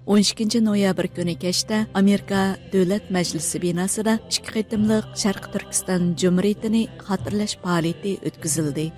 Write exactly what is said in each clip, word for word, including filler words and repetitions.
ئون ئىككىنچى نويابىر كۈنى كەچتە ئامېرىكا دۆلەت مەجلىسى بىناسىدا ئىككى قېتىملىق شەرقىي تۈركىستان جۇمھۇرىيىتىنى خاتىرىلەش پائالىيىتى ئۆتكۈزۈلدى.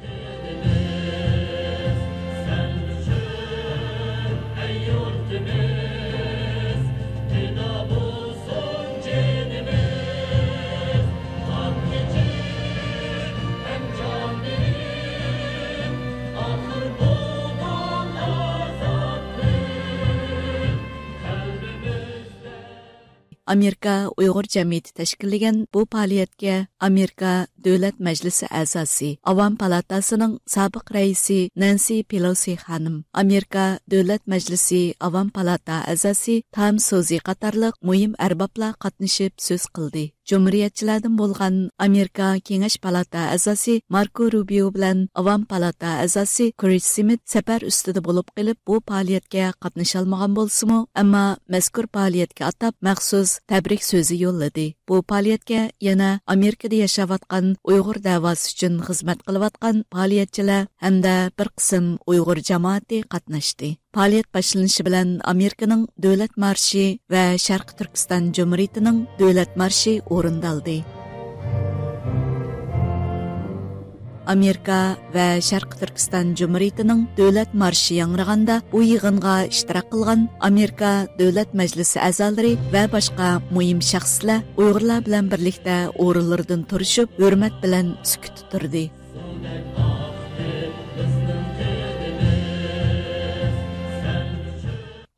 ئامېرىكا ئۇيغۇر جەمئىيىتى تەشكىللىگەن بۇ پائالىيەتكە ئامېرىكا دۆلەت مەجلىسى ئەزاسى، ئاۋام پالاتاسىنىڭ سابىق رەئىسى نەنسى پېلوسى خانىم، ئامېرىكا دۆلەت مەجلىسى ئاۋام پالاتا ئەزاسى تام سوزى قاتارلىق مۇھىم ئەربابلار قاتنىشىپ سۆز قىلدى. جۇمھۇرىيەتچىلەردىن بولغان ئامېرىكا كېڭەش پالاتا ئەزاسى ماركو روبىيو بىلەن ئاۋام پالاتا ئەزاسى كرىس سمىت سەپەر ئۈستىدە بولۇپ قېلىپ، بۇ پائالىيەتكە قاتنىشالمىغان بولسىمۇ، ئەمما مەزكۇر پائالىيەتكە ئاتاپ مەخسۇس تەبرىك سۆزى يوللىدى. بۇ پائالىيەتكە يەنە ئامېرىكىدا ياشاۋاتقان ئۇيغۇر دەۋاسى ئۈچۈن خىزمەت قىلىۋاتقان پائالىيەتچىلەر ھەمدە بىر قىسىم ئۇيغۇر جامائىتى قاتناشتى. پائالىيەت باشلىنىشى بىلەن ئامېرىكىنىڭ دۆلەت مارشى ۋە شەرقىي تۈركىستان جۇمھۇرىيىتىنىڭ دۆلەت مارشى ئورۇندالدى. ئامېرىكا ۋە شەرقىي تۈركىستان جۇمھۇرىيىتىنىڭ دۆلەت مارشى ياڭرىغاندا، بۇ يىغىنغا ئىشتىراك قىلغان ئامېرىكا دۆلەت مەجلىسى ئەزالىرى ۋە باشقا مۇھىم شەخسلەر ئۇيغۇرلار بىلەن بىرلىكتە ئورۇنلىرىدىن تۇرۇشۇپ، ھۆرمەت بىلەن سۈكۈتتە تۇردى.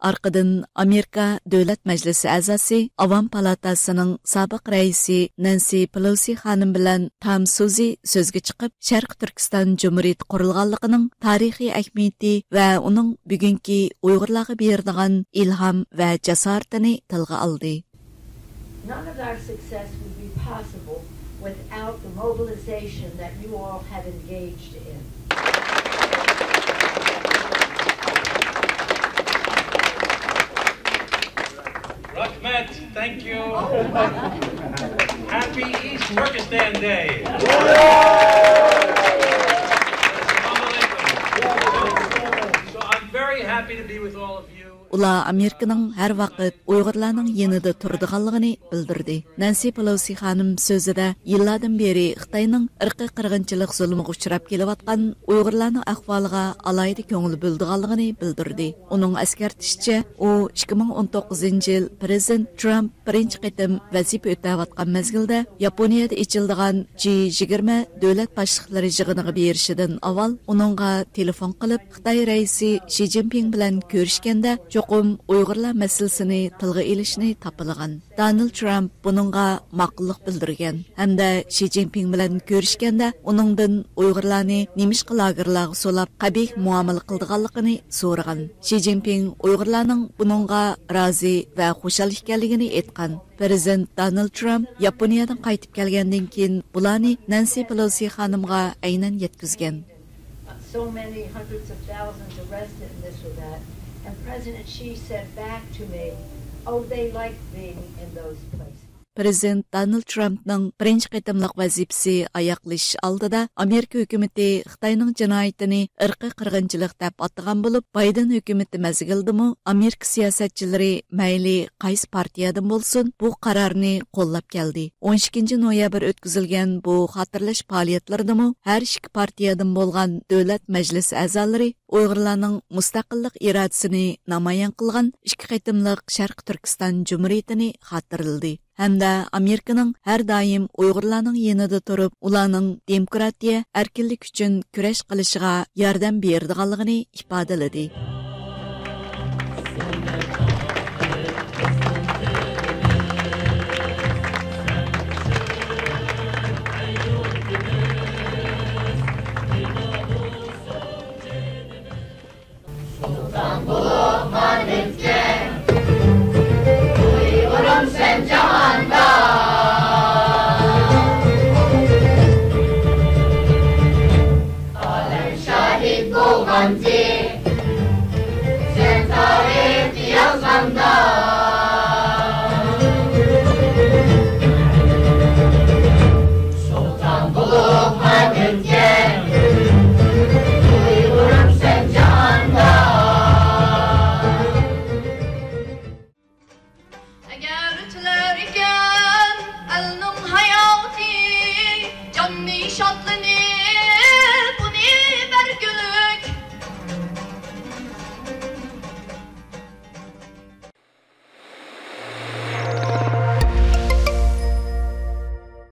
ئارقىدىن ئامېرىكا دۆلەت مەجلىسى ئەزاسى، ئاۋام پالاتاسىنىڭ سابىق رەئىسى نەنسى پېلوسى خانىم بىلەن تام سۇزى سۆزگە چىقىپ، شەرقىي تۈركىستان جۇمھۇرىيىتى قۇرۇلغانلىقىنىڭ تارىخىي ئەھمىيىتى ۋە ئۇنىڭ بۈگۈنكى ئۇيغۇرلارغا بېرىدىغان ئىلھام ۋە جاسارىتىنى تىلغا ئالدى. None of our success would be possible without the mobilization that you all have engaged in. Rahmet, thank you. Happy East Turkestan Day. Assalamu alaikum. So I'm very happy to be with all of you. ئۇلار ئامېرىكىنىڭ ھەر ۋاقىت ئۇيغۇرلارنىڭ يېنىدا تۇرىدىغانلىقىنى بىلدۈردى. نەنسى پېلوسى خانىم سۆزىدە يىللاردىن بېرى خىتاينىڭ ئىرقىي قىرغىنچىلىق زۇلمىغا ئۇچراپ كېلىۋاتقان ئۇيغۇرلارنىڭ ئەھۋالىغا ئالاھىدە كۆڭۈل بۆلىدىغانلىقىنى بىلدۈردى. ئۇنىڭ ئەسكەرتىشىچە، ئۇ ئىككى مىڭ ئون توققۇزىنچى يىل پىرېزىدېنت ترامپ بىرىنچى قېتىم ۋەزىپە ئۆتەۋاتقان مەزگىلدە ياپونىيەدە ئېچىلىدىغان جى يىگىرمە دۆلەت باشلىقلىرى يىغىنىغا بېرىشىدىن ئاۋۋال ئۇنىڭغا تېلېفون قىلىپ، خىتاي رەئىسى شى جىنپىڭ بىلەن كۆرۈشكەندە چوقۇم ئۇيغۇرلار مەسىلىسىنى تىلغا ئېلىشنى تاپىلىغان. دونالد ترامپ بۇنىڭغا ماقۇللۇق بىلدۈرگەن ھەمدە شى جىنپىڭ بىلەن كۆرۈشكەندە ئۇنىڭدىن ئۇيغۇرلارنى نېمىشقا لاگېرلارغا سولاپ قەبىھ مۇئامىلە قىلىدىغانلىقىنى سورىغان. شى جىنپىڭ ئۇيغۇرلارنىڭ بۇنىڭغا رازى ۋە خۇشال ئىكەنلىكىنى ئېيتقان. پىرېزىدېنت دونالد ترامپ ياپونىيەدىن قايتىپ كەلگەندىن كېيىن بۇلارنى نەنسى پېلوسى خانىمغا ئەينەن يەتكۈزگەن. So many hundreds of thousands arrested and this or that. And President Xi said back to me, "Oh, they like being in those places." پىرېزىدېنت دونالد ترامپنىڭ بىرىنچى قېتىملىق ۋەزىپىسى ئاياغلىشىش ئالدىدا ئامېرىكا ھۆكۈمىتى خىتاينىڭ جىنايىتىنى ئىرقىي قىرغىنچىلىق دەپ ئاتىغان بولۇپ، بايدېن ھۆكۈمىتى مەزگىلىدىمۇ ئامېرىكا سىياسەتچىلىرى مەيلى قايسى پارتىيەدىن بولسۇن، بۇ قارارنى قوللاپ كەلدى. ئون ئىككىنچى نويابىر ئۆتكۈزۈلگەن بۇ خاتىرىلەش پائالىيەتلىرىدىمۇ ھەر ئىككى پارتىيەدىن بولغان دۆلەت مەجلىسى ئەزالىرى ئۇيغۇرلارنىڭ مۇستەقىللىق ئىرادىسىنى نامايان قىلغان ئىككى قېتىملىق شەرقىي تۈركىستان جۇمھۇرىيىتىنى خاتىرىلىدى ھەمدە ئامېرىكىنىڭ ھەر دائىم ئۇيغۇرلارنىڭ يېنىدا تۇرۇپ، ئۇلارنىڭ دېموكراتىيە، ئەركىنلىك ئۈچۈن كۈرەش قىلىشىغا ياردەم بېرىدىغانلىقىنى ئىپادىلىدى. سۇلتان بولۇپ خان ئۆتكەن ئۇيغۇرۇم سەن جاھاندا. ئالەم شاھىت بولغانتى سەن تارىخ يازغاندا. سۇلتان بولۇپ خان ئۆتكەن